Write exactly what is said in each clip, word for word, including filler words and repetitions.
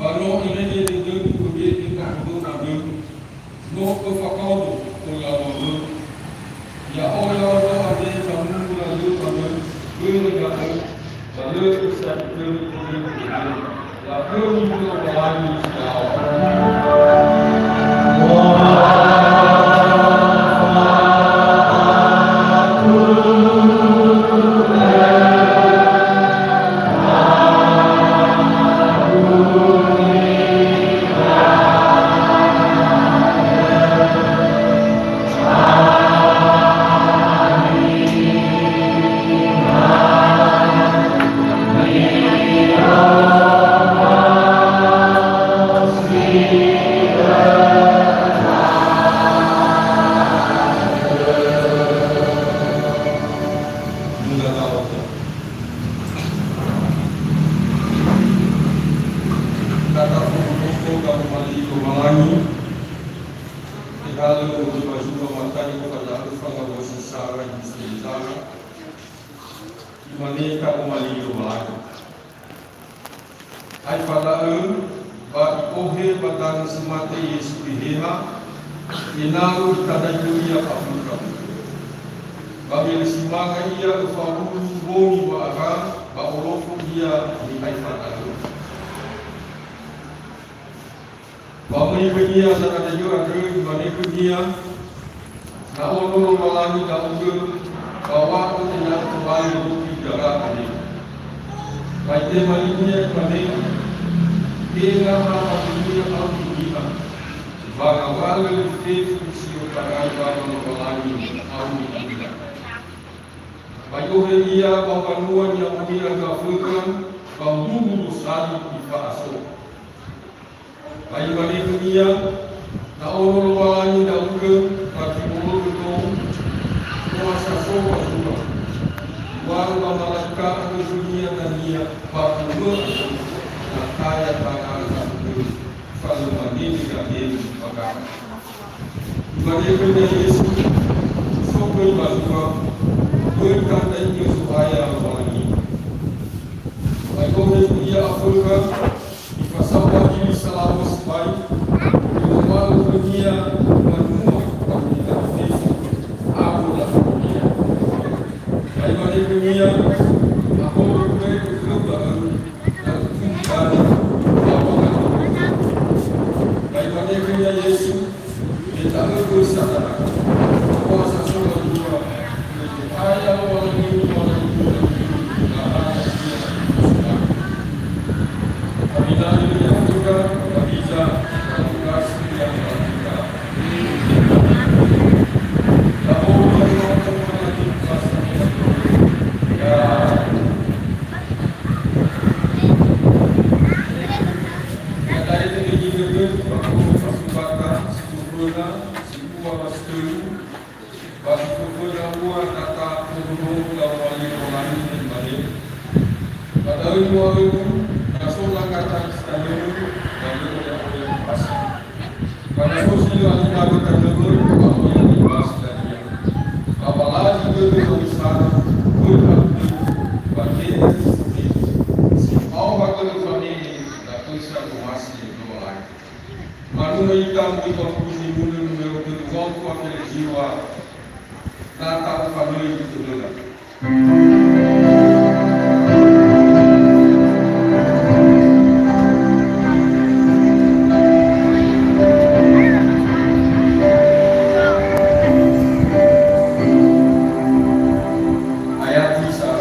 Ba no irege dödögu khö Gete Kahömö andrö, no öfakaodo khö laŵa'ö. Ya'o ya'odo andre zamunu lalö andrö, börö da'ö, ba lö ösa'itörö khömi dödögu. Lakhömi Lowalangi si ya'o. Tata fokofokoda Lowalangi, tehalö moroi ba zi fao mata'e ba da'ö fangawuasi sara Yesu Keriso. Imane Ta'omali Lowalangi. Aefa da'ö, ba i'ohe ba danö si mate Yesu Eheha, ena'ö itandraigö Ia afökha. Ba me lö si manga Ia öfawulu wongi wa'ara, ba olofo Ia ni'aefa da'ö. Ba möi khönia zanandra andrö, imane khönia, "Na Ono Lowalangi ndra'ugö, ba wa'ö ena'ö tobali lofi dara andre." Ba itema linia imane, "Tenga ha ba khönia au ni'a, ba ngawalö fefu si otarai Mbanua Lowalangi au ni'a." Ba i'ohe ia ba mbanua ni'amoni'ö andrö afökha, ba mbuhu gosali ifa'aso. Ba imane khönia, "Na Ono Lowalangi ndra'ugö, ba tibologö tou, no ha sa so ba zura." Iŵa'ö ba mala'ika andrö khönia dania, "Ba umö andrö, na taya tangaga andrö, fa lö manene gandemu ba gama." Imane khönia Yesu, "So göi ba zura, böi tandraigö Zo'aya Lowalangi." Ba i'ohe ia afökha, ifasao wangili salaw̃a sibai, i'oma'ö khönia mbanua ba niha fefu, awö lafönia. Ba imane khönia, "Ahodo khögu khöu da'ö, na utungi danö, ba wangatö." Ba imane khönia Yesu, "Me da'ö göi Satana, ba ha sa so ba zura, me Zo'aya Lowalangiu, Lowalangigu, ba ha ya'ia." Ba me no lö ia afökha, ba hiza, ba tugasi ia ba khöda. Ba si föföna ua tata fondrondrongo Lowalangi, imane, "Ba da'ö niŵa'ögu, na so langa tanisi tanömö, ba lö oya-oya nifasi. Ba na so si lö alifagö tanömö, ba oya nifasi dania. Ba balazi dödö ba ösara, böi alu dödö, ba tenga si fao hagölö famene, da'ö sa tobali Lowalangi." Manu Ita mui fafusi munu numero tujuh hongko Felexiwa, na ta'ufanöi itu döla. Ayat tisa.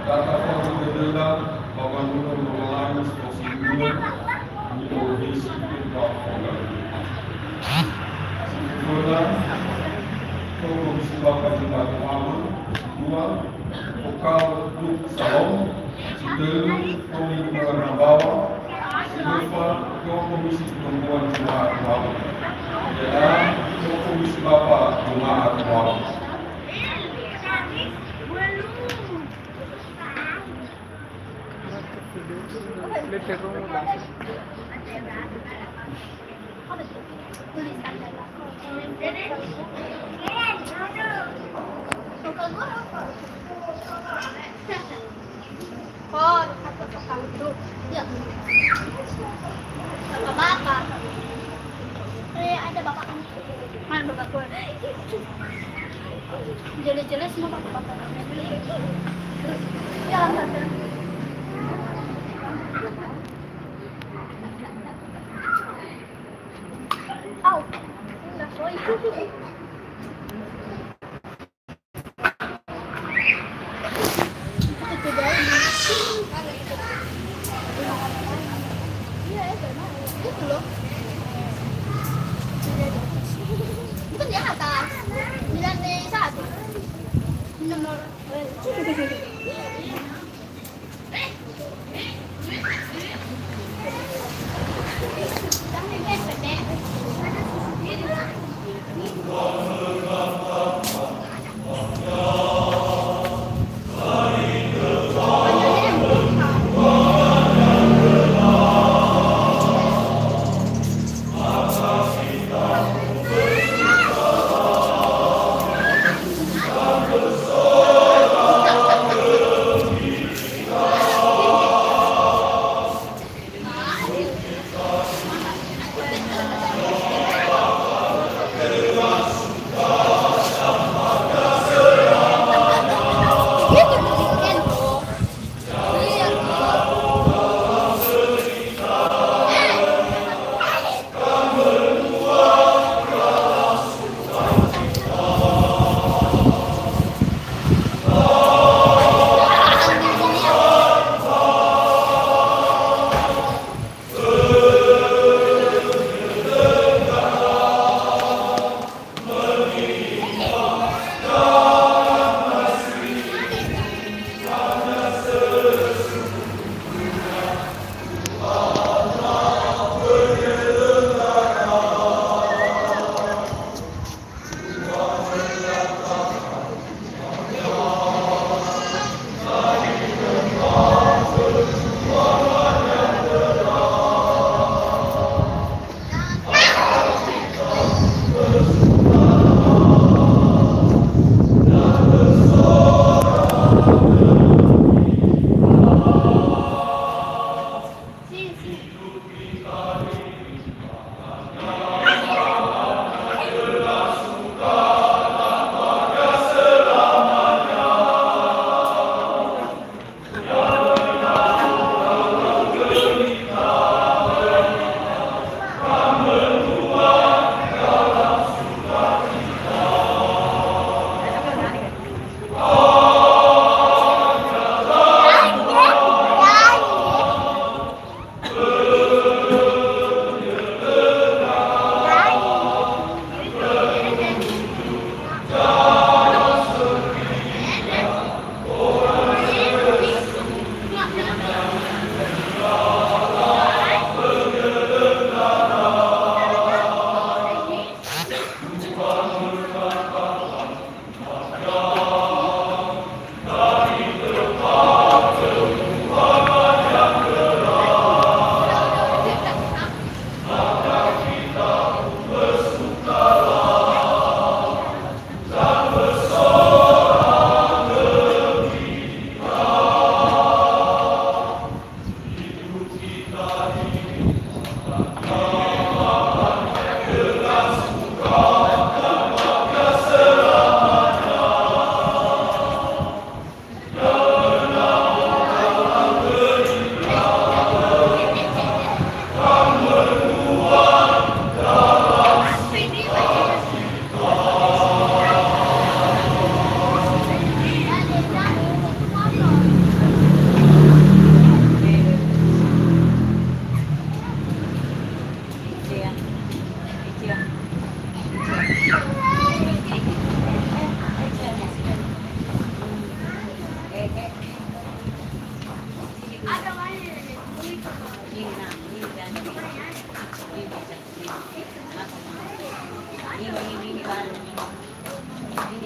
Data faudu dödöda ba wanurö Lowalangi si faudu dödö, ni'ohisi khöda faudu. Si föna, Komisi Bapa Juma'at Awö, si dua, Fokal Duk Salom, si tölu, Komisi Keluarga Bawa, si öfa, Komisi Perempuan Juma'at Awö. Ya'ia, Komisi Bapa Juma'at Awö. Oh, satu, satu. Ya. Bapak-bapak. Eh, ada bapak. Mana bapak gua? Jelas-jelas semua bapak-bapak. Jalan saja. Au. Enggak, boy.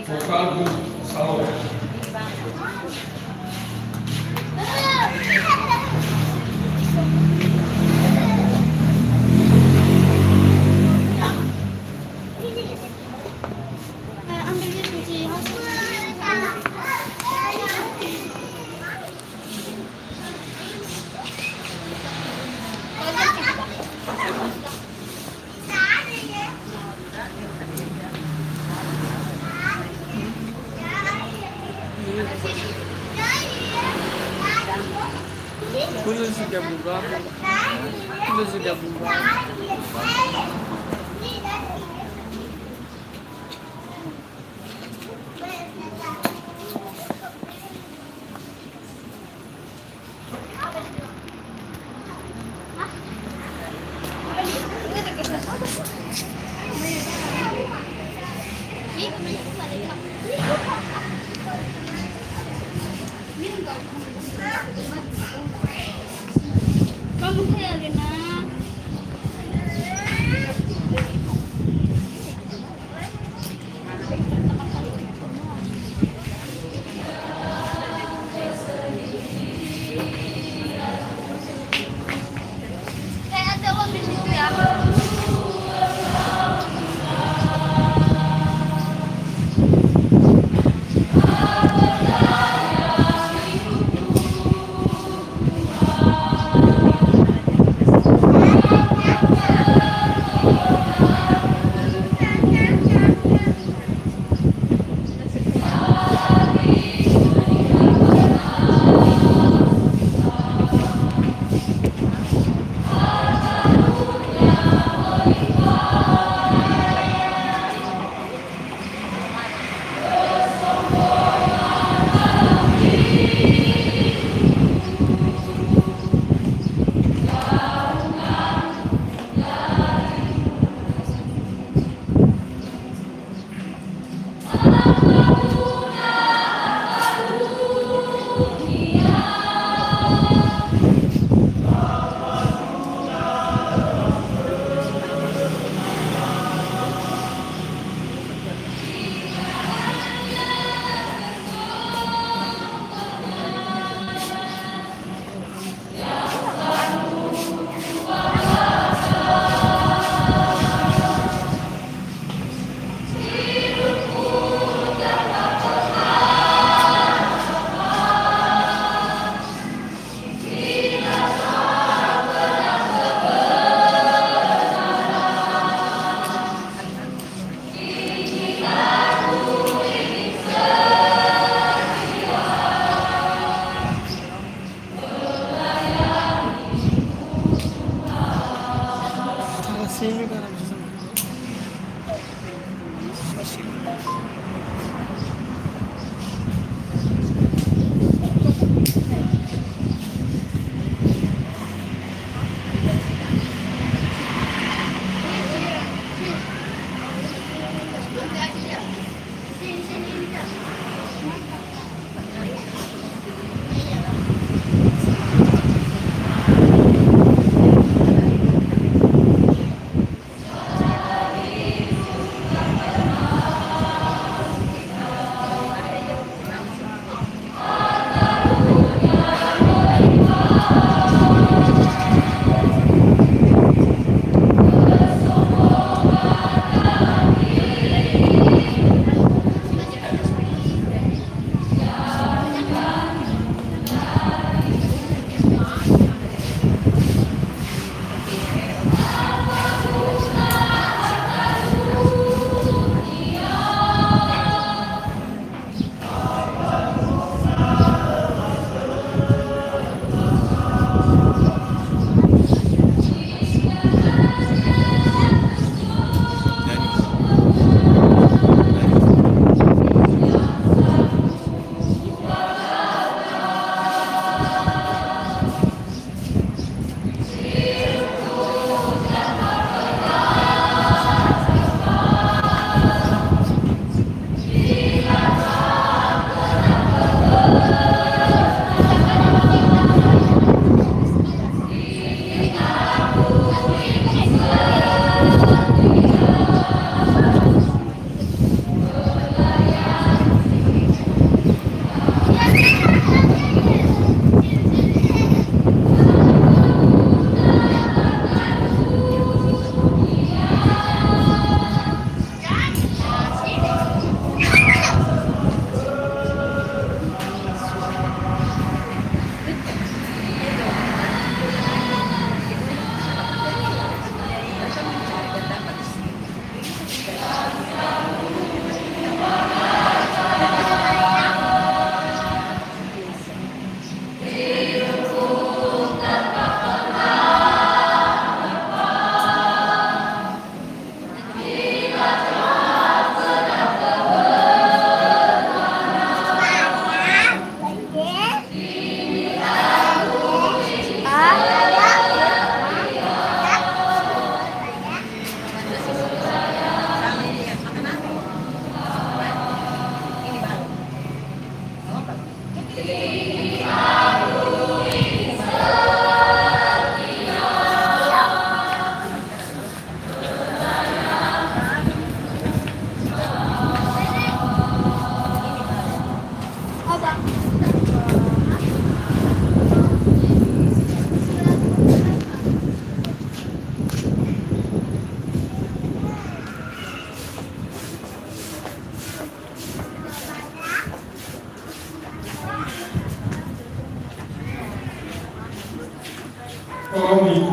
Vokal grup Salome. Hulö si gabugabung. Hulö si gabugabung.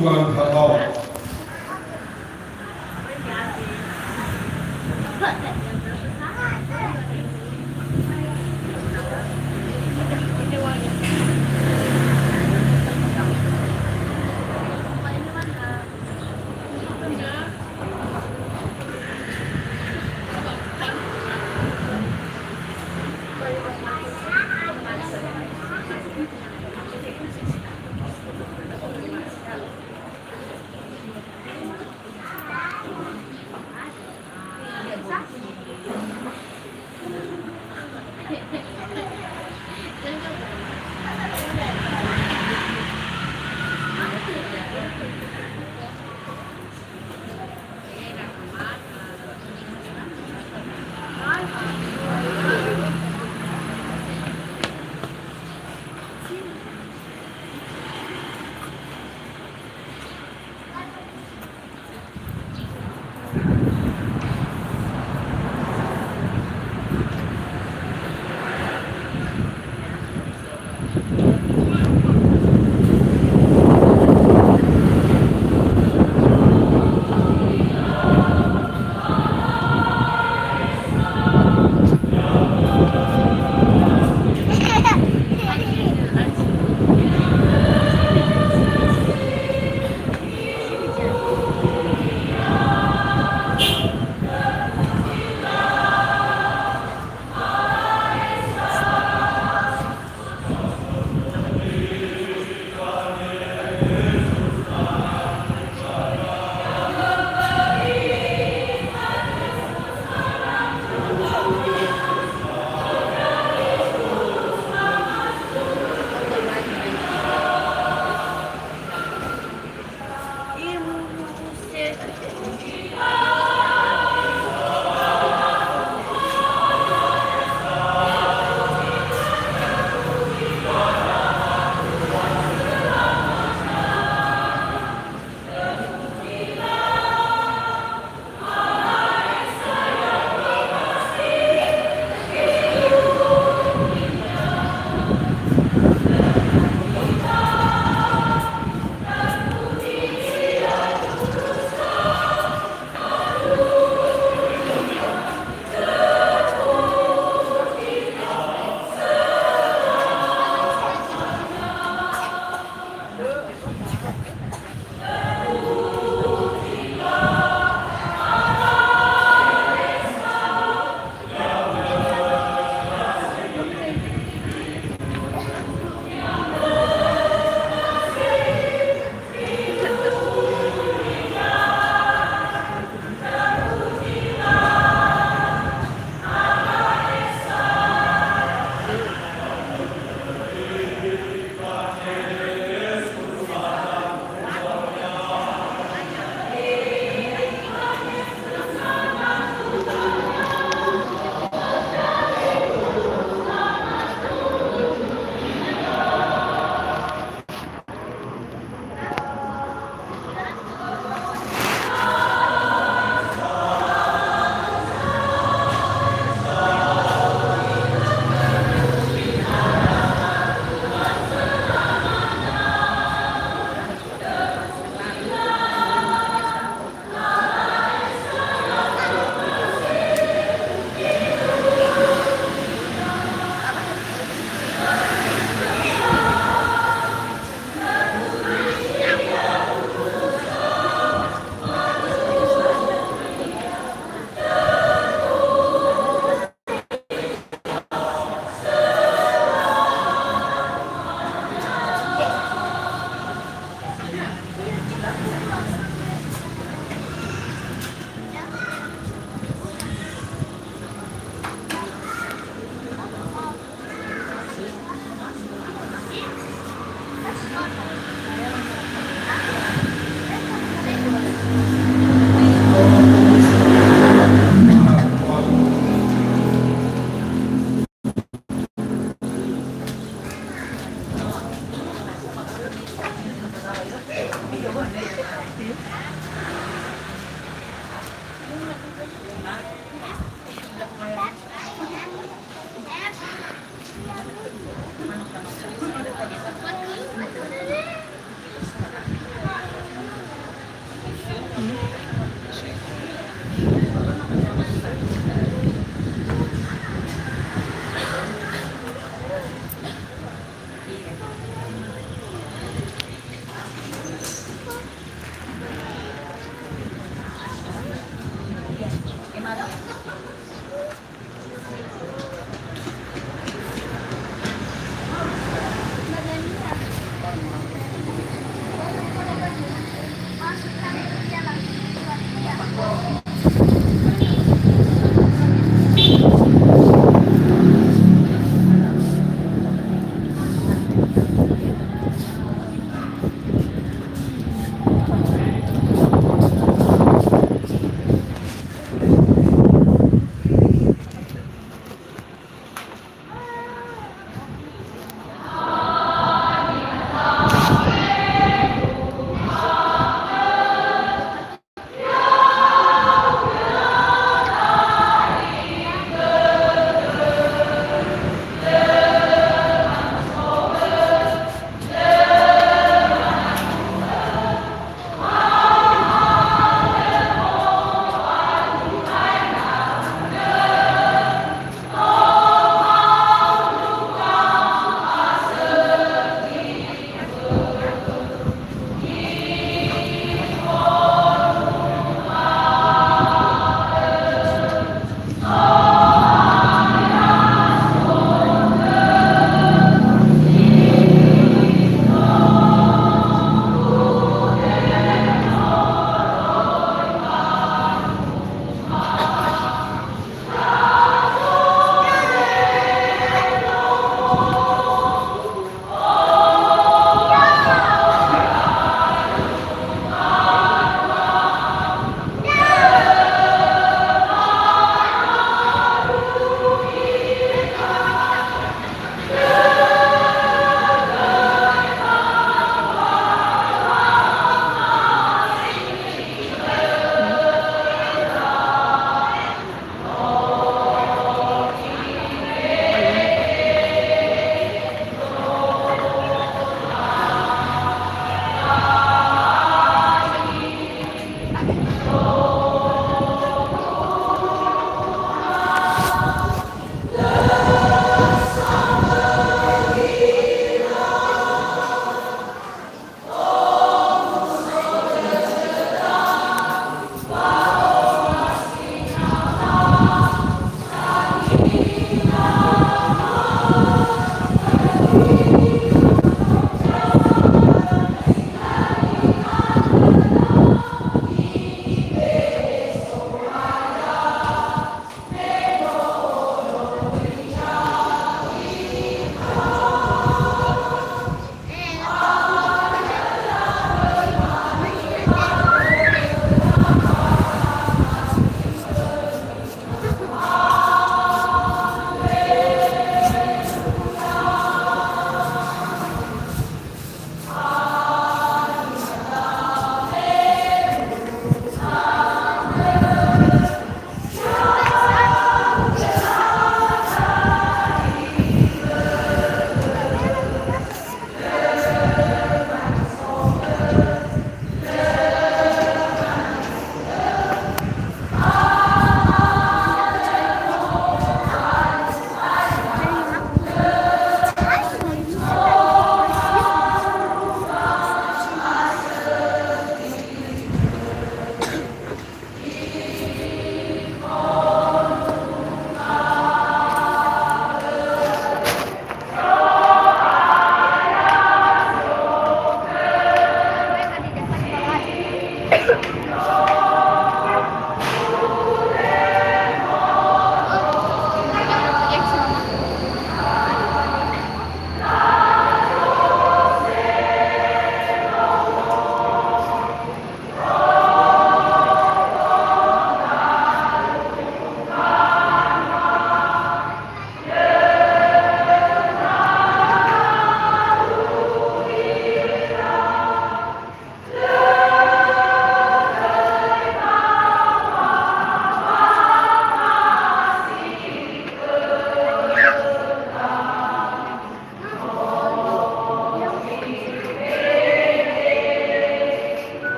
Tuhan Habao.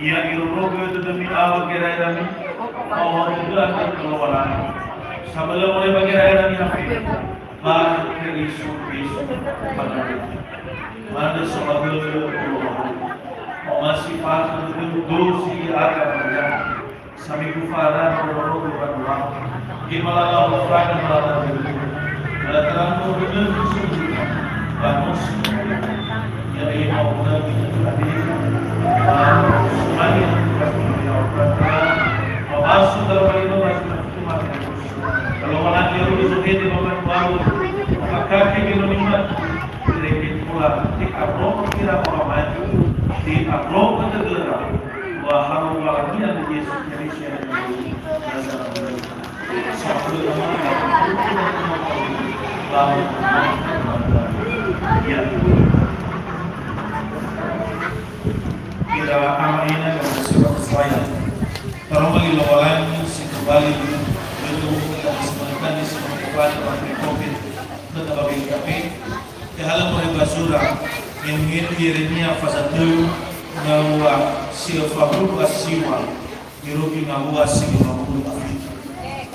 Ia irorogö dödömi awö gera'erami, faohagögö andrö khö Lowalangi. Sabölö moroi ba gera'erami afe, ba Keriso Yesu, ba Nabi. Mane somagölö Lowalangi. Omasi fakö dödömi dozi aga banua. Saminggu fara, rorogö banua. Gemala lau fana malata dulu. Malata lau dulu. Banos. Ya, ya, mau dulu. Ba semuanya. Ba masuk dalam lima belas. Kalau mana dia dulu, sudah dia makan baru. Maka kaki dia menikmat. Reke pula, te abroko ira orang maju, te abroko tegera, bahwa orang yang Yesus Kristus yang dulu. Ira ama ina dan sura kesuaya. Taroma li Lowalangi si kembali di Betul kita disemangatkan di semangat Tuhan dalam covid. Khöda ba W K P, tehalö moroi ba zura, ngenu-ngenu Yeremia faza tölu ngawua si lö fahulu a siwa, irugi ngawua si lima puluh a fitu.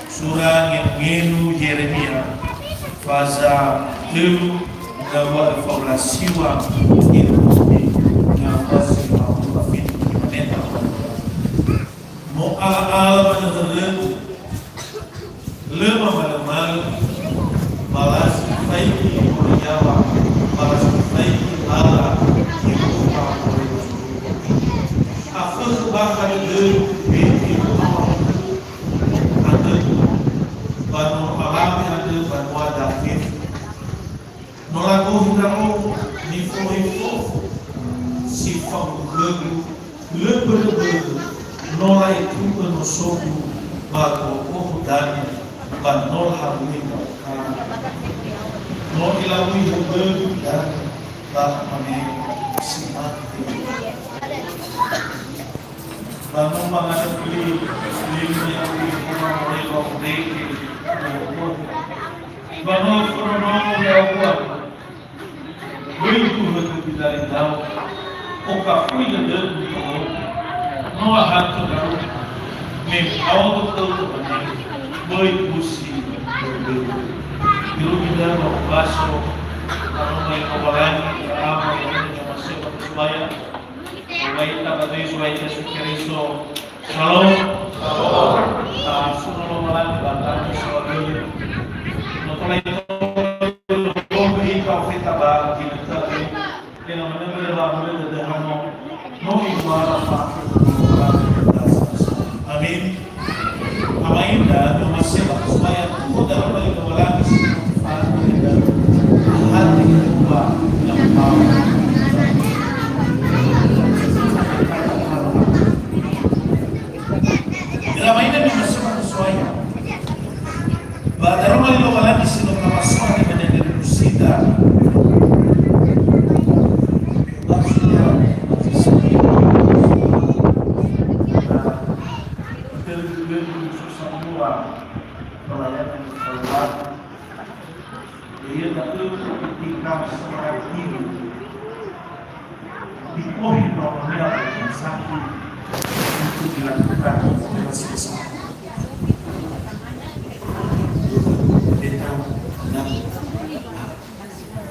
Sura ngenu-ngenu Yeremia faza tölu ngawua lö fahulu a siwa, irugi ngawua si lima puluh a fitu. Mo'ala-ala manö hörögu, lö mamalö-malö, ba lasi faigi moroi yaŵa, ba lasi faigi lala, irugi moroi yaŵa. Afökhö bakha dödögu, bete mo'awa andrö. Ba no alawe andrö banua David. No lagohi ndra'o nifohifo si fa'ukhögu, lö börö-börö, no la'etu'ö nosogu ba go'oho danö, ba no lahalui ndra'o. No ilawui höbögu danö, ba mane si mate. Ba no mangandrö li, li, li, Ba no fondrondrongo ya'ugua. Böi duhö töbi daridau. Okafui dödögu to'o. No ahatö ndra'o. Me aodo tödö böi busi dödögu. Irugi dödö baso. Ba no mai kawalangi, ama, ama, ama, ama, ama, ama, Ba ita ba Tuhan Yesu Keriso. Shalom. Shalom. Ta'asuno Lowalangi ba tanö saohagölö. No tola ita ofeta ba ginötö. Dengan mendengar lagu dödöhano. No iwara pa. Amin. Amainda, no maseba, supaya tu'ö daroma li Lowalangi si no tefa'aku ida, hati ketua, yang mau. Ira amainda, no maseba, supaya. Ba daroma li Lowalangi si no tamasoa di menenga rusida. Maksudnya, Betul-betul susah semua pelayanan keluar. Dia betul ketika seorang ibu dipohi pelayanan sakit untuk dilakukan operasi besar. Kita, nah,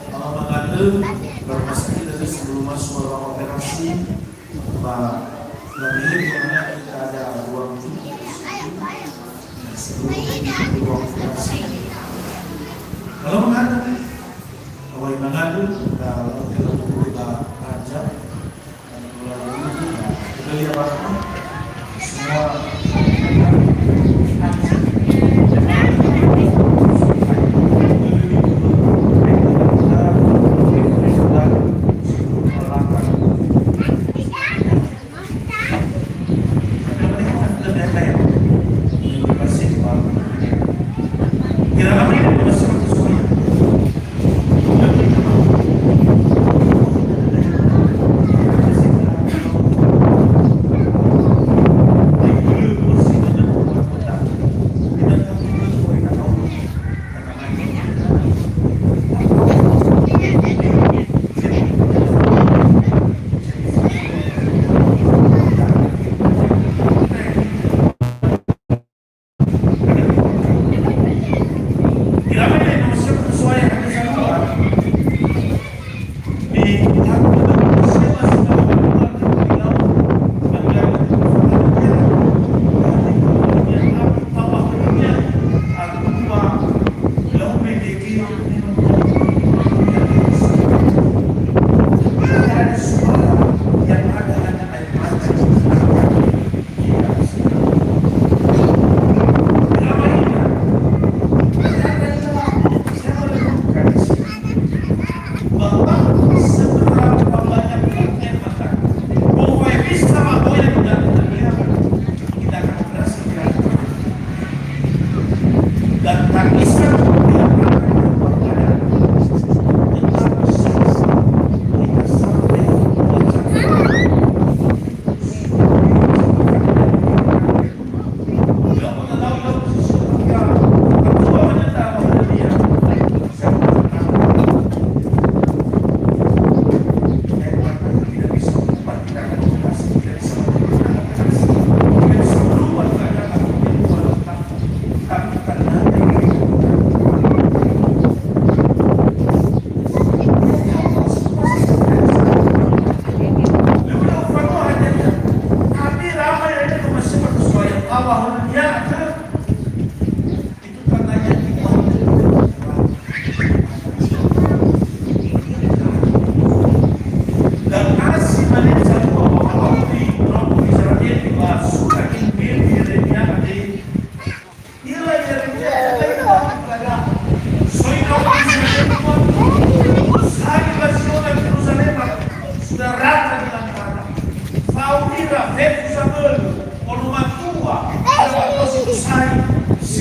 kalau mengandung, kalau masih kita sebelum masuk ruang operasi, Ba, lebih kita ada ruang tunggu. Sebelum kita ruang operasi. Kalau mengandung, kalau mengandung, kalau kita tunggu, kita raja, dan kalau kita lihat apa, semua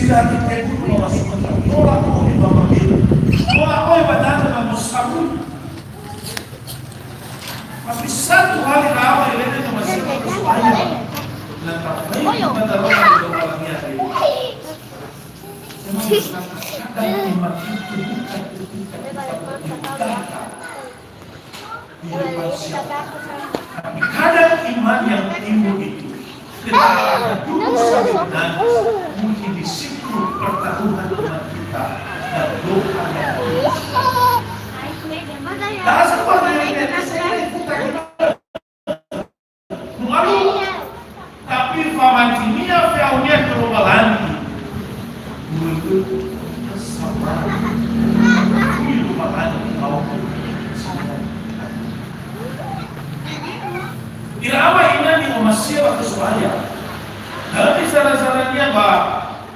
Jadi, kayak gitu, Bapak Semua. Tola, oh, di Bapak Biru. Tola, oh, Bapak Dada, Bapak Sabu. Tapi satu hari, Bapak, ini tuh masih Bapak Semua. Nah, tapi, kita taruh di Bapak Biru. Memang, kadang iman itu bukan ketika kita berkata. Di depan siapa? Tapi kadang iman yang timbul itu ketika ada duduk sambil menangis, mungkin di situ pertaruhan iman kita dan doa yang tulus. Dasar pada yang saya ikut tadi malu. Tapi famatinia fe'aunia khö Lowalangi. Börö kesabaran. Kui Lowalangi au. Ira ama ina ni'omasi'ö ba khö Zo'aya. Hadia zara-zarania ba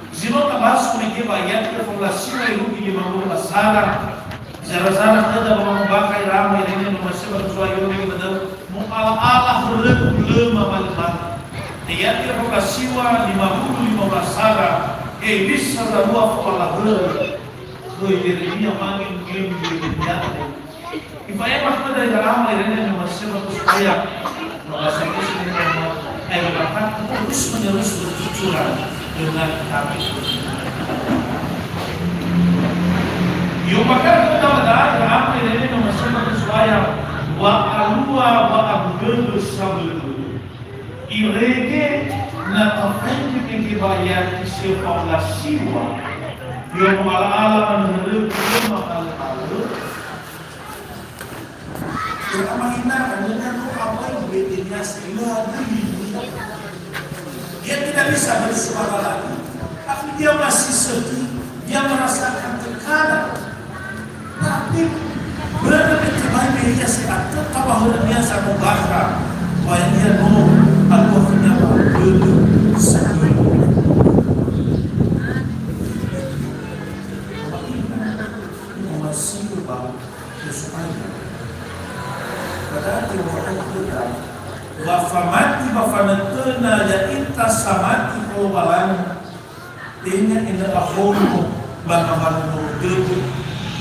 zi no tabasu mege ba ya'ia faulasiwa irugi lima wulu basara. Zara-zara khöda ba wangombakha ira ama ira ni'omasi'ö ba khö Zo'aya, ya'ia ba da'ö. Mu'ala-ala hörögu lö mamalö-malö. Ya'ia faulasiwa lima wulu lima basara, hewisa zalua fo'ala hörö khö Yeremia mangin Yeremia. Ifa'ema khöda ira ama ira ni'omasi'ö ba khö Zo'aya. Bahasa Inggris ini nama, eh, bahkan terus-menerus bercucuran dengan kami. I'ombakha'ö khöda ba da'ö ira ama ira ni'omasi'ö ba khö Zo'aya, wa'alua wa'aböböbö sabölö. Irege na tafaigi mege ba ya'ia si faulasiwa, ya mu'ala-ala manö hörögu lö mamalö-malö. Ira ama ina, karena no awai bede nias ila dulu. Dia tidak bisa bersuara lagi, tapi dia masih sedih, dia merasakan tekanan. Tapi börö me tebai me ia si atö ba hörönia sangombakha, ba ia no alua khönia ba dödö sandödö. Ba ina, no masi'ö ba Yesu Aia. Ba da'ö te'ombakha'ö khöda, wa famati ba fanötöna ya'ita samati khö Lowalangi, tenga ena'ö ahono ba ngawalö nomo dödö,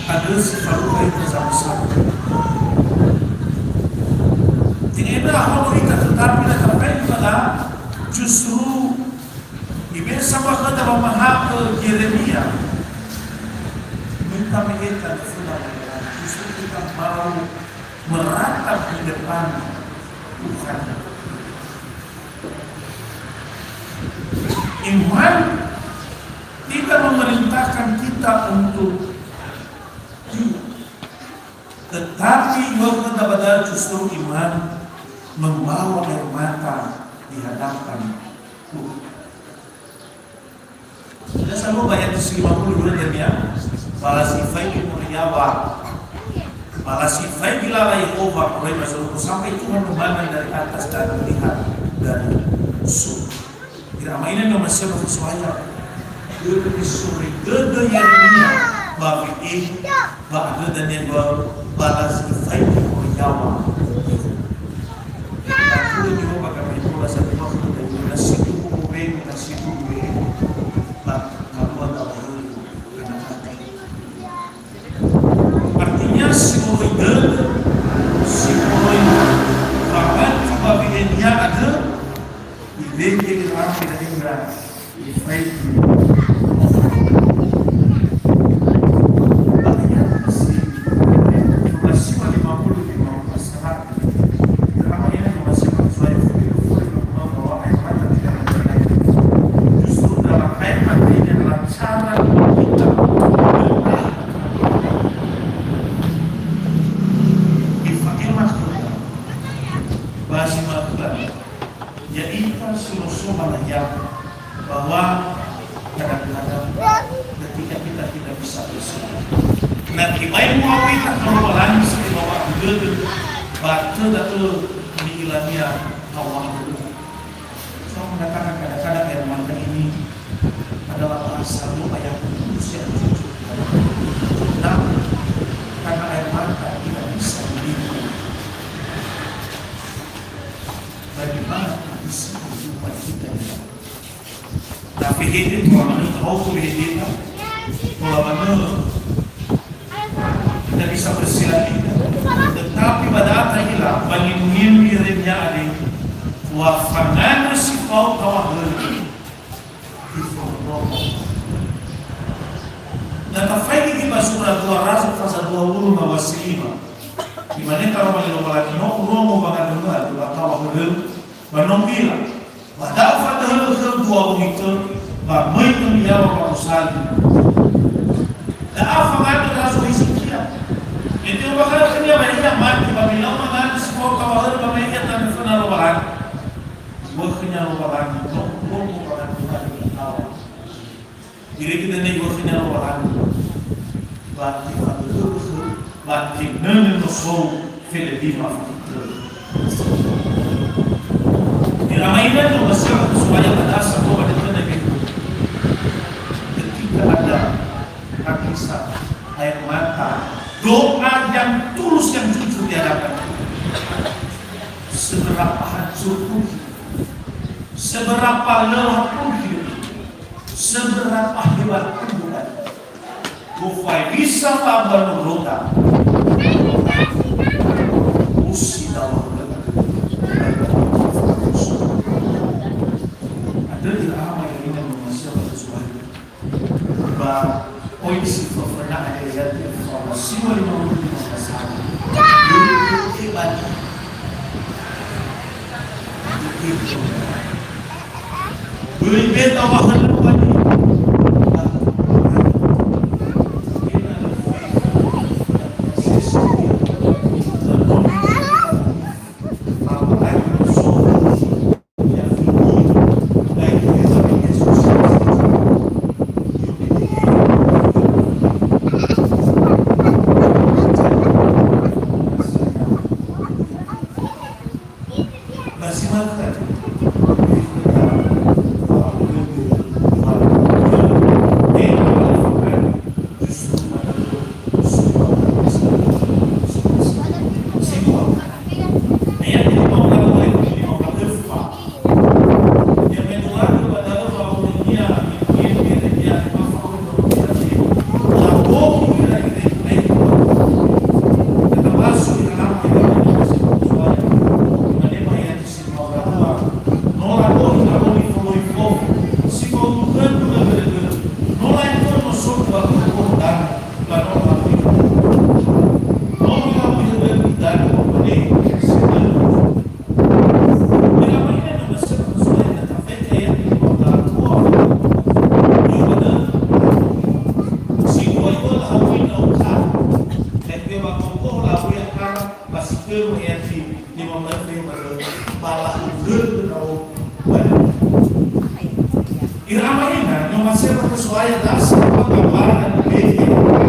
andrö si falukha ita sabu-sabu. Tenga ena'ö ahono ita, tetapi na tafaigi ba da'ö, justru Ibe'e sambua khöda wamahakhö Yeremia, mita me'eta nöföna Lowalangi, justru kita mau meratap di depan Tuhan. Iman tidak memerintahkan kita untuk, tetapi khöda ba da'ö justru iman membawa air mata di hadapan Tuhan. Sudah sambung ayat si lima puluh dua tadi ya. Ba la si faigi moroi yaŵa. Ba la si faigi lala Yehowa moroi ba zorugo, sampai Tuhan memandang dari atas dan melihat dari surga. Ira ama ina ni'omasi'ö ba khö Zo'aya. Börö me soroi dödö Yeremia ba we'e Ba andrö dania dua belas ifai moroi yaŵa. Aku ini mau bakal main bola satu waktu dan juga situ kubu, situ kubu. Ba, kalau ada orang. Artinya, si moroi dödö, si moroi banget, si babi dia ada, Irege ira ama ira ni'omasi'ö. Justru dalam air mata ini adalah cara kita bertahan. Ifa'ema khöda. Ba si ma'ökhö. Ya'ita si no so ba layang, bahwa kadang-kadang ketika kita tidak bisa berserah. Na tebai mu'awita khö Lowalangi si tebai wa'abu dödö, ba tö da'ö ni'ilania Allah. Saya mengatakan kadang-kadang air mata ini adalah bahasa doa yang tulus, yang jujur. Nah, karena air mata tidak bisa dilihat. Bagaimana kondisi kehidupan kita ini? Tapi ini Tuhan, Na tafaigi ba sura dua ratus faza dua wulu na wa si lima. Imane karoma li Lowalangi, no urongo wangandrö-Gu ba taŵa hörö-U, ba no u'ila. Ba da'ö fadöhö'ö khöu dua wongi tö, ba möi khömi yaŵa ba usali. Da'a fangandrö Razo Hezekia. Ente'ö bakha khönia ba ia mate, ba me ilau mangandrö si fao taŵa hörö ba me ia tanö föna Lowalangi. Iŵa'ö khönia Lowalangi, no urongo wangandrö-Gu ba taŵa. Irege dania iŵa'ö khönia Lowalangi, ba tefadöhö'ö khöu, ba tenönö nosou felelima fa'itö. Ira ama ina ni'omasi'ö khö Zo'aya ba da'a sambua ba dödöna Ibu. Ketika ada, hakisa, air mata, doa yang tulus, yang jujur di hadapan Tuhan. Seberapa hancur pun hidup, seberapa lelah pun hidup, seberapa hebat pun beban, gofu hewisa ba mbanua ndrota, usi dawa. Andrö ira ama ira ina ni'omasi'ö khö Zo'aya. Ba oi si föföna ada yati fa siwa lima wulu lima belas hari. Böi beta wa hanu bani. Ira ama ina ni'omasi'ö khö Zo'aya, da'a sambua gambaran be'e,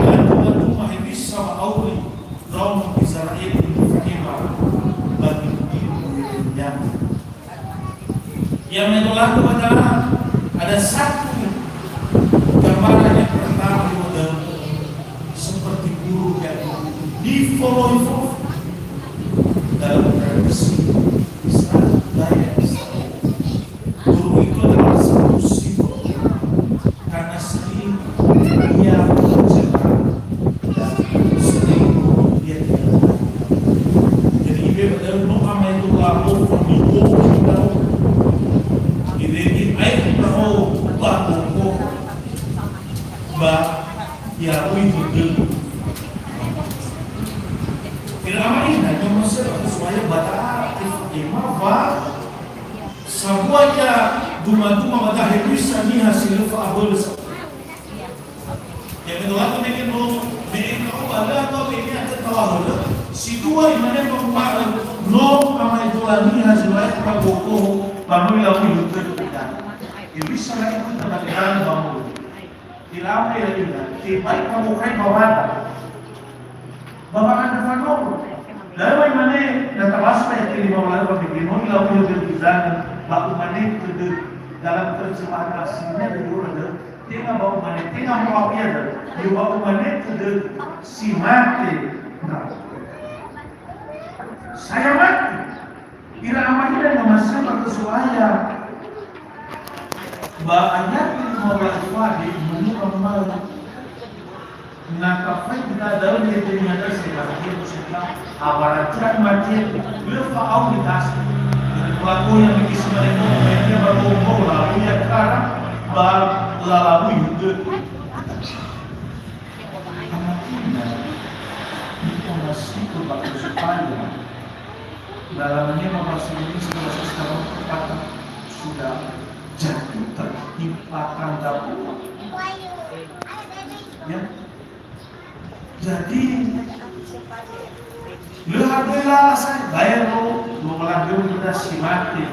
na tuma-tuma hewisa wa'auri ndraono Gizera'eli nifaema ba ni'u'u'u Yeremia. Ya menolak kepada ada satu gambaran yang pertama di model seperti burung yang nifoloi-foloi dalam tradisi Israel, budaya Israel. Burung itu adalah satu simbol karena sering ia bercakap dan sering ia tidak bertanya. Jadi, ibe ba da'ö no amaedola ofo nibo'ö ndraono. Irege aetu ndra'o ba bokoho ba ya'aui dödögu. Ira ama ina ni'omasi'ö khö Zo'aya, ba da'a tefa'ema wa sambua ia duma-duma ba da'a hewisa niha si lö fa'abölö sa. Ya menolak mege no, mege no, ba lö atau mege akan tawa hölö. Si dua imane wanguma'ö, no amaedola niha zi la'e ba bokoho, ba no ilawui hütö ita. Hewisa la'e ita ba geranö ba molo. Ira ama ira ina, tebai kamokai ba wada. Ba wangandrö fanolo. Da'ö wa imane, na tabasö ayat lima belas ba mege no ilawui hütö ita, ba umane tödö. Dalam terjemahan aslinya dari orang, tenga ba umane, tenga mu'awiyah, yo ba umane tödö si mate. Nah. Saya mati. Ira ama ina ni'omasi'ö khö Zo'aya. Ba ayat lima belas fade menurut Umar. Na tafaigi da'ö ya'ia dödönia da'ö sebahagi musika, awara tia mate, lö fa'auri dasi. Pelaku yang bikin sebenarnya, dia baru mau lalu ya sekarang, ba lalabui hütö. Siku bakal supaya. Dalam ini membahas ini sudah sistem kata sudah jatuh tertimpa tanda buah. Ya. Jadi, lö hadöi lala sa baero Lowalangi ira si mate.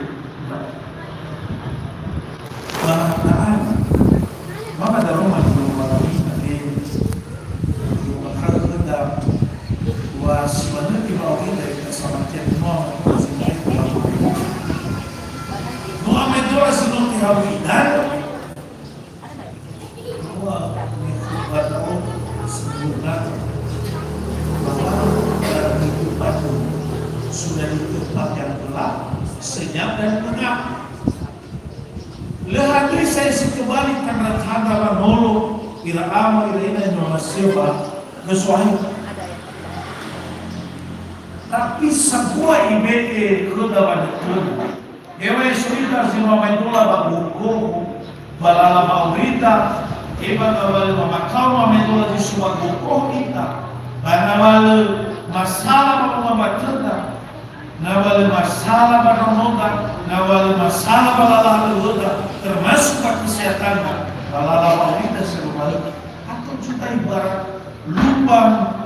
Ba ta'ala, mama daroma Lowalangi tade, Lowalangi khöda, wa si manö wa'aurida ita samatian noa matua si mate. No amaedola si no tehawi idanö, Bahwa itu batu sempurna, bahwa itu batu sudah ditempat yang telah senyap dan lengkap. Lö hadöi sa'ae si tobali tandra-tandra wanolo ira ama ira ina Indonesia ba gesuahi. Tapi sambua ibe'e khöda wanötöna. Heŵa'ae so ita si no amaedola ba gogoho, ba lala wa'aurida, e ba ngawalö mamakao no amaedola zi so ba gogoho ita, ba ngawalö masala ba wambatönda, ngawalö masala ba nononda, ngawalö masala ba lala halöŵöda, termasuk ba kesehatanda, ba lala wa'aurida senomaöga. Atau juga ibarat lubang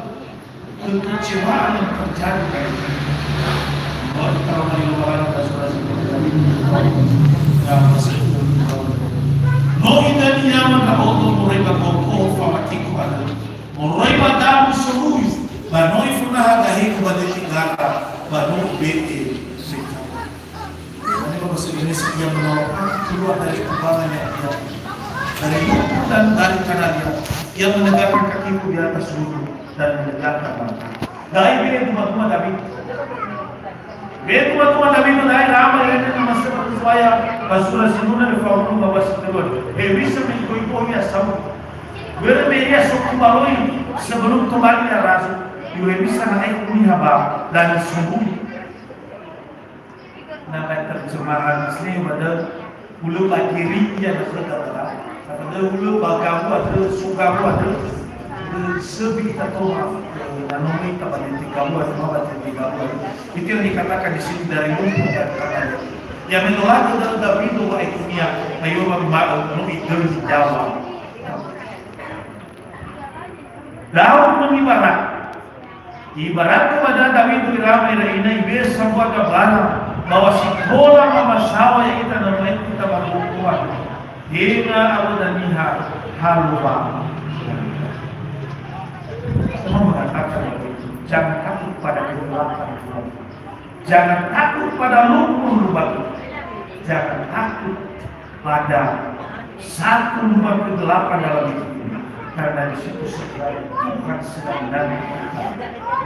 Kekecewaan yang terjadi kali ini. Bahwa kita orang di luar ada surat terjadi. Ya, masih no idania ndra'odo moroi ba gogoho famatiku andrö. Moroi ba damu sorui, ba no ifonaha gaheku ba döti gara, ba no ibe'e. Karena bahasa Indonesia, ia menolong aku keluar dari kubangan yang dia, dari lumpur dan dari tanah liat. Ia menegakkan kakiku di atas gunung dan menegakkan langkahku. Da'e ibe'e duma-duma Dawido. Ibe'e duma-duma Dawido, da'e ira ama ira ina Indonesia ba gesuahi, ba sura Sinura me fahunu ba wasi telua. Hewisa me igoigohi ia Saul. Börö me ia so kumaloi sebelum tobali ia razo. Iŵa'ö hewisa na aekhu niha ba, dan sungguh. Na ba terjemahan asli pada hulö ba gereja na khöda bara. Pada hulö ba gawu andrö, so gawu andrö. Söbi ita toha, eh, na no ita ba dete gawu andrö, ba dete gawu andrö. Itu yang dikatakan di sini dari lumpur dan tanah. Ya, menolak Dawido wa'aekunia, na Yoba ma'ö no idöli Yaŵa. Daud mengibarat. Ibaratkan pada Dawido ira ama ira ina ibe'e sambua gabara, bahwa si tola mamasawa ya'ita na mulai kita ba gogoho. Tenga awöda niha ha Lowalangi. Semua mengatakan, jangan takut pada kegelapan. Jangan takut pada lumpur lubang. Jangan takut pada satu lubang kegelapan dalam hidup ini. Karena di situ sebenarnya Tuhan sedang menanti kita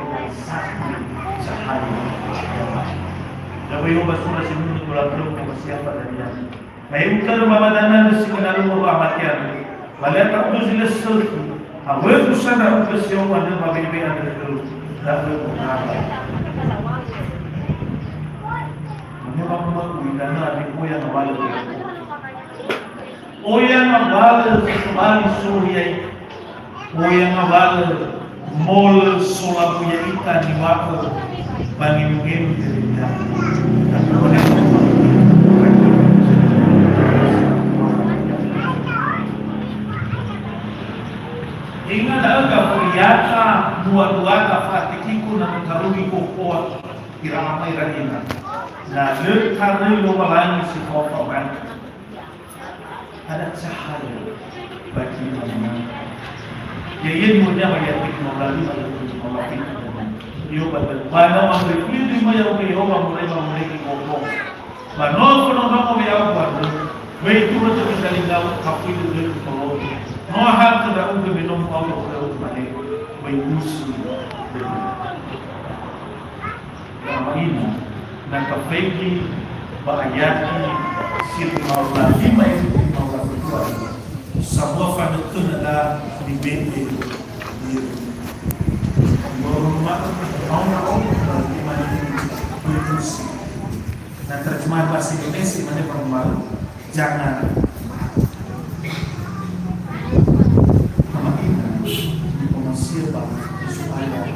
dengan satu cahaya yang lain. Dawido ba sura Sinura tola tellu, siapa dan yang Ba ya'ugö ba wadananö si mönalua wa'amate andrö, ba lö ta'ugö zi lö sökhi, awögu sa ndra'ugö si ya'o andrö ba be'e-be'e andrö khöu, da'ö gunana. Mane ba umö'ö idanö andre oya ngawalö. Oya ngawalö zi tobali solo ya'ita. Oya ngawalö molö solabu ya'ita niŵa'ö ba ngenu-ngenu Yeremia. Tenga da'ö gafuriata dua-duada fa'atekiko na no tarugi gohoa ira ama ira ina. Na lö taröi Lowalangi si fao famae'ö. Ada cahaya bagi anak. Ya, ia dimulia wa ya tik mau lali wa ya tik mau lali. Yo, ba, ba, ba, na wa beri kulit di maya uke yo, wa mulai, wa mulai di koko. Ba, no, kono, no, wa ya, wa, wa. Wei, tu, wa, tu, kita lingau, tapi, tu, tu, tu, tu. No, ha, tu, da, uke, minum, pau, uke, uke, mane. Wei, musuh. Ya'amalina, na tafaigi ba ayati si lima wulu a lima, lima wulu a dua. Sambua fanötöna da nibe'e Yeremia. Loro ma'ö, mau na o, berarti mane ini. Na terjemah bahasa Indonesia mane parumahan. Jangan. Sama ini, di pengasihan Yesus ayat.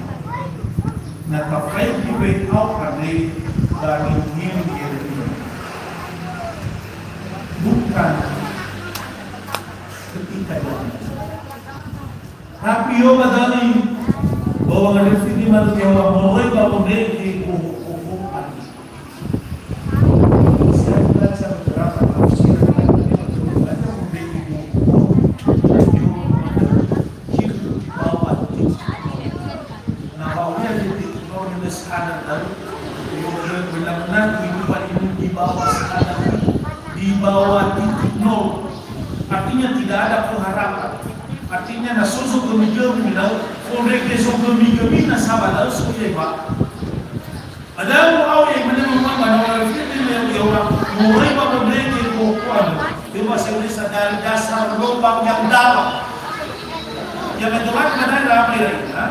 Tapi yo ba dali, bahwa ngarifini manö Yehowa moroi ba wondrege goho-goho andre. Saya baca beberapa tafsiran yang ada di Al-Quran, ada wondrege goho-goho. Yo, di bawah. Nah, bahwa dia titik nol minus ada tahu. Benar-benar kehidupan ini di bawah standar, di bawah titik nol. Artinya tidak ada pengharapan. Artinya na so zogömi-gömi lau, fondrege zogömi-gömi na sabalau so ya, Pak. Padahal mu'awiyah imane Muhammad, na wa'alifiti me ya orang, mulai bangun lagi kokoan. Coba saya tulis dari dasar lubang yang dalam. Yang itu kan mana ramai lagi, ha?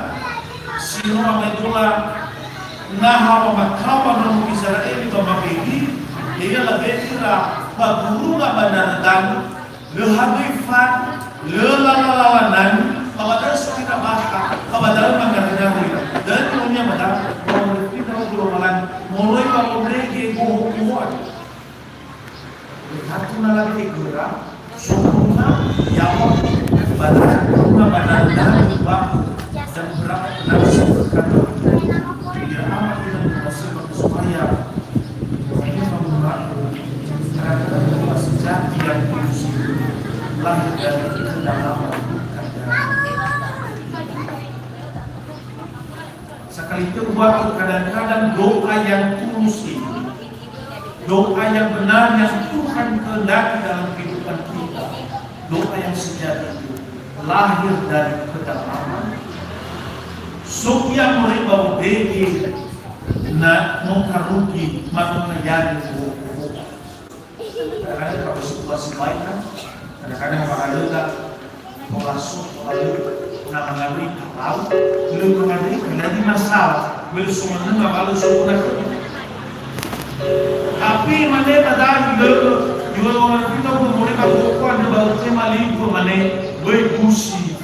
Sino amai dola naha wamakao ba ndraono Israeli ba mabedi, ia labe'ira ba gurunga ba Naragani, lö hadöi fan, lö lala-lala nani, ba ba da'ö so ira bakha, ba ba da'ö mangara-ngara ira. Da'ö ni'onia ba da'ö, ba wa'alifiti Lowalangi, moroi ba wondrege goho-goho andre. Satu na lagi göra, sempurna, yawa, badan, guna badan, dan, dan berapa benar sempurna. Ya, amat kita berhasil supaya Karena sejati yang tulus lahir dari kedalaman, bukan dari. Sekali itu, waktu kadang-kadang doa yang tulus ini, doa yang benar yang Tuhan kehendaki dalam kehidupan kita, doa yang sejati itu lahir dari kedalaman. So ia moroi ba wondrege na no karugi, ma no kayari, kadang-kadang kalau situasi baik kan, kadang-kadang mahalöla, pola so, pola lö, na mangalui kapau, lö mangalui, lagi masalah, belum semua nengah, kalau semua nak. Tapi mane tadagi lö, dua orang kita belum boleh kalau kau ada baru tema lingkup mane, boy busi.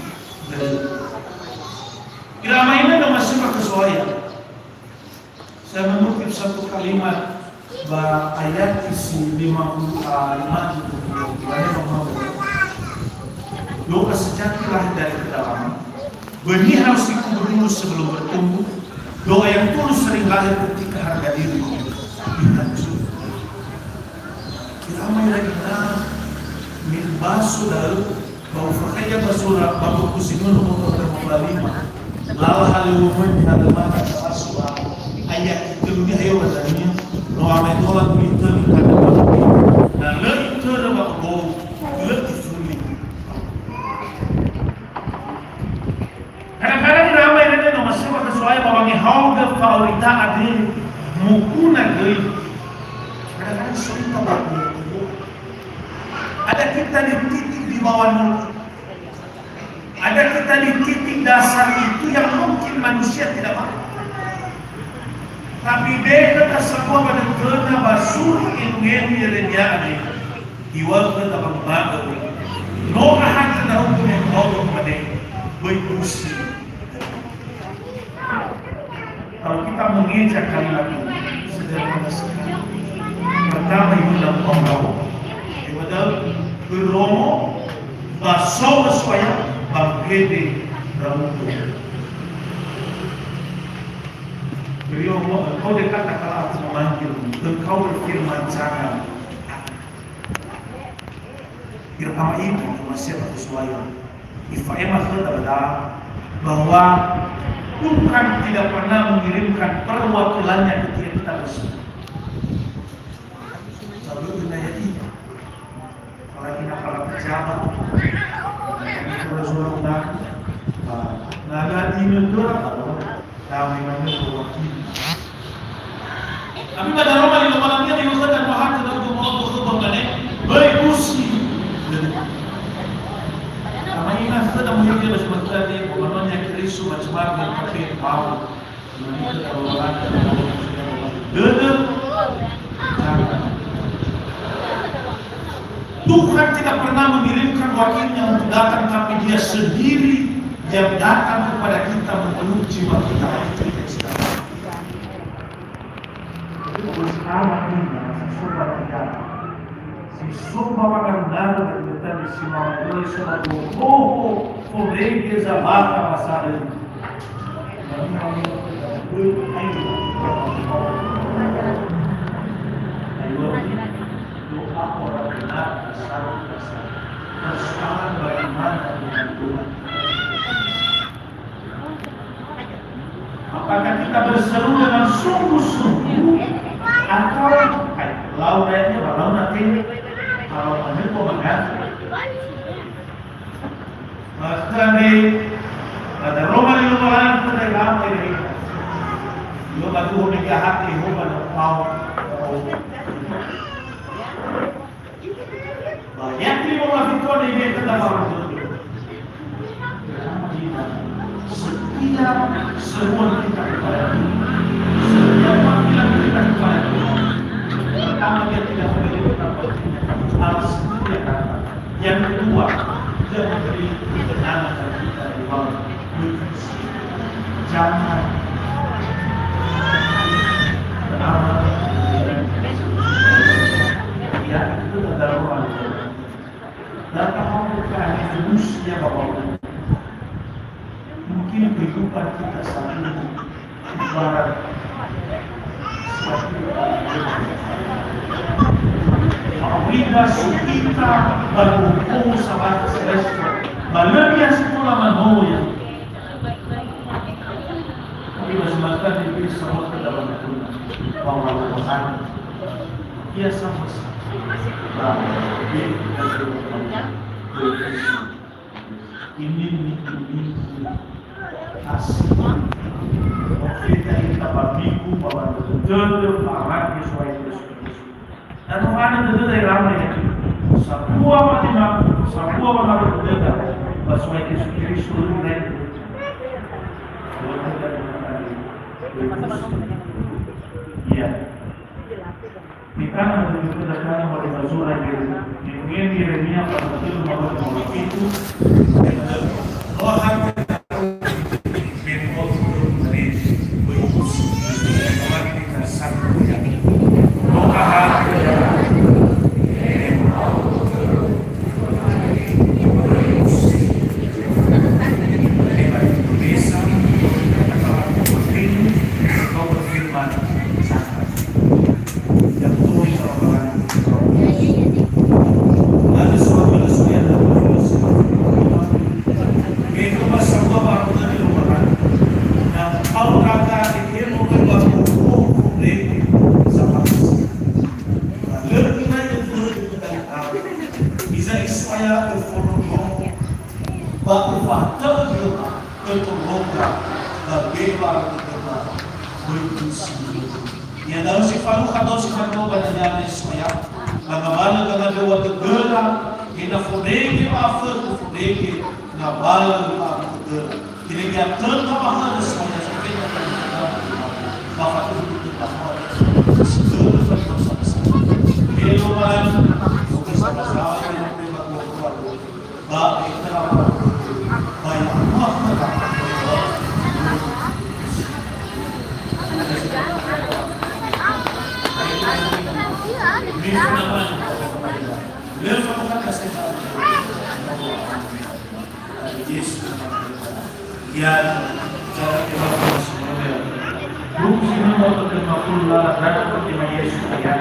Ira ama ina na masema kesoaya. Saya mengutip satu kalimat ba ayat isi lima puluh, ah, lima puluh, lima puluh. Doa sejati lahir dari kedalaman. Benih harus dikubur dulu sebelum bertumbuh. Doa yang tulus sering lahir ketika harga diri dihancurkan. Kita mai lagi na min basu lalu Ba ufakhaya ba sura, ba buku Sinunu nomor dua puluh lima. Lala halöŵömöi halöŵöma ta'asua. Ayat itöluni ayo ba dania. No amai tola tuli töli kada ba. Na lö itörö ba obo, lö ifuli. Kadang-kadang ira ama ira no masema kesoaya ba wangehaogö fa'aurita andre mukuna göi. Kadang-kadang so ita ba obo. Ada kita di titik di bawah nol. Ada kita di titik dasar itu yang mungkin manusia tidak mampu. Tapi beka tasambua ba dödöna ba suri ilmu-ilmu Yeremia andre, iŵa'ö khöda ba nguma'ö, no ahatö ndra'ugö me ndra'ugö mane, böi busi. Kalau kita mengeja kalimat ini, sederhana sekali. Pertama, ibu dalam Allah. Ibu dalam beromo, baso soya, bangkede, ramuto. Beliau, engkau dekat tak kalah aku memanggil, engkau berfirman, jangan. Ira ama ina, masema kesoaya. Ifa'ema khöda ba da'ö bahwa Tuhan tidak pernah mengirimkan perwakilannya ketika kita bersedih. Selalu ina ya ina. Apalagi na para pejabat, para suara undang, na ada di negara, Dame manö wa'akhiri. Ami ba daroma li Lowalangi, di ukhöda no hati na udu mau khö bangane, böi busi. Ama ina khöda muhiti ba jemaat khöda, ba manonya Keriso ba jemaat yang pakai mau. Dödö. Tuhan tidak pernah mengirimkan wakilnya untuk datang, tapi Dia sendiri yang datang kepada kita, memeluk jiwa kita. Itu harus amat ini, coba kita. So ba wangaru-ngaru ba giötania si mama mulai so ba gohoho fondrege zawakha ba saröu. Doa orang benar bersatu-persatu. Persoalan bagaimana dengan Tuhan. Apakah kita berseru dengan sungguh-sungguh atau, eh, lau dayanya, ba lau natele, kalau menurut pemegang, maka ni, pada Roma di Roma lain pun dari lama ini. Yo batu mega hati, ho pada pau. Ba ya, terima kasih Tuhan, ini kita baru. Setiap seruan kita kepada Tuhan, setiap panggilan kita kepada Tuhan, pertama dia tidak memberi kita alas dia kata. Yang kedua, dia memberi ketenangan bagi kita di bawah. Jangan. Kenapa? Ya, itu tentang Tuhan. Datang ke manusia bahwa mungkin kehidupan kita saat ini ibarat seperti Aurida sukita baru sabat selesai. Balönia sekolah manoya. Tapi masih makan di bisa ke dalam Tuhan. Bahwa Tuhan. Ia sama. Nah, dia kita. Ini minggu-minggu asli. Kita, kita ba minggu, ba dödö, ba Yesus Kristus. Dan rohani dödö dari lama ya. Sapua mati ma, sapua mati dödö. Ba Yesus Kristus lain. Iya. Nitanö mendrökhö datanga ba zi fasura Yeremia. Nifohen Yeremia pasal telu ayat lima belas pitu. Hiza Yesaya öfondrondrongo, ba öfahata'ö khöma, ötondronga, ba bewa ötondronga, böi usi. Iada'ö si falukha da'ö si fandrou ba dania Yesaya, ba ngawalö gangandröw̃a dödöra, ena'ö fondrege ba afökhö fondrege, ngawalö ba dödöra. Jadi, ya, tetap bahwa ada semuanya, sampai kita ba faduhu tetap bahwa ada seluruh persoalan. Belo barang, bukan sama-sama yang terima Tuhan, Tuhan. Ba, kita apa? Ba, ya, Allah, Tuhan. Ini apa? Beliau melakukan kasih sayang. Yesus. Ya, cara kita semua. Fungsi nama pertama pula dan pertama Yesus ya.